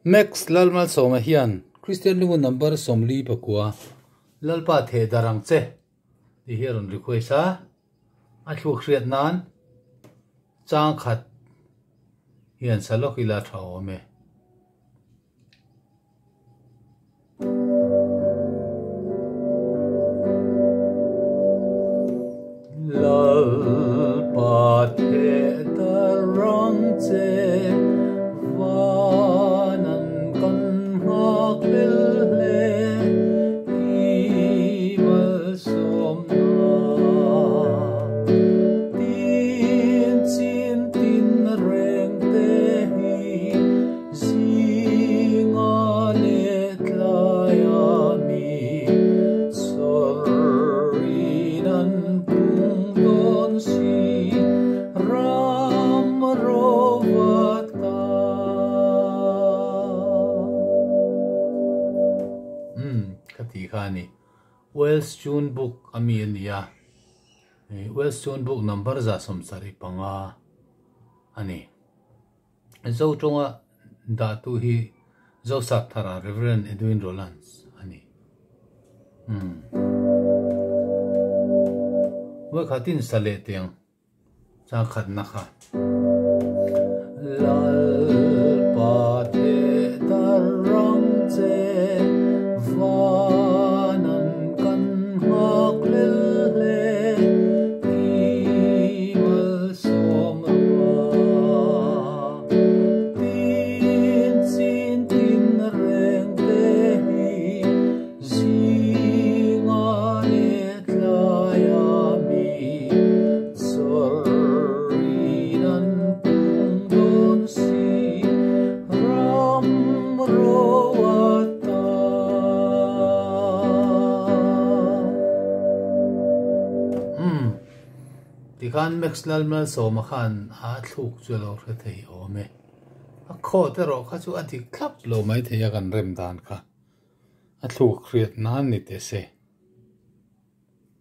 Max Lalmalsawma hian Kristian lungu number 49 Lalpa theh darh ang che tih hi a rawn request a, a thluk hriat nan chang khat hian sa lawk ila tha awm e. Lalpa theh darh ang che vanan kan nghak hlel hle i malsawmna tin chin tin reng te hi Zinga leh tlaia mi chawrhin an pung dawn si ram rova ta. Umm ka tih kha a ni. Welsh Tune Book a mi a ni a, Welsh Tune Book number 75 a ni. Zo tawnga dahtu hi Zosap Thara Rev. Edwin Rowlands a ni. Umm. Vawikhatin sa leh teng chang khatna kha. Lalpa theh dar ang che vanan kan nghak hlel hle i malsawm rua. Tin chin tin reng te hi zinga leh tlaia mi chawrhin an pung dawn si ram roa ta. Umm. Tikhan Max Lalmalsawma khan a thluk chu a lo hre thei awm e. A khawt erawh kha chu a dik thlap lo maithei a kan rem dan kha. A thluk hriat nan ni teh se.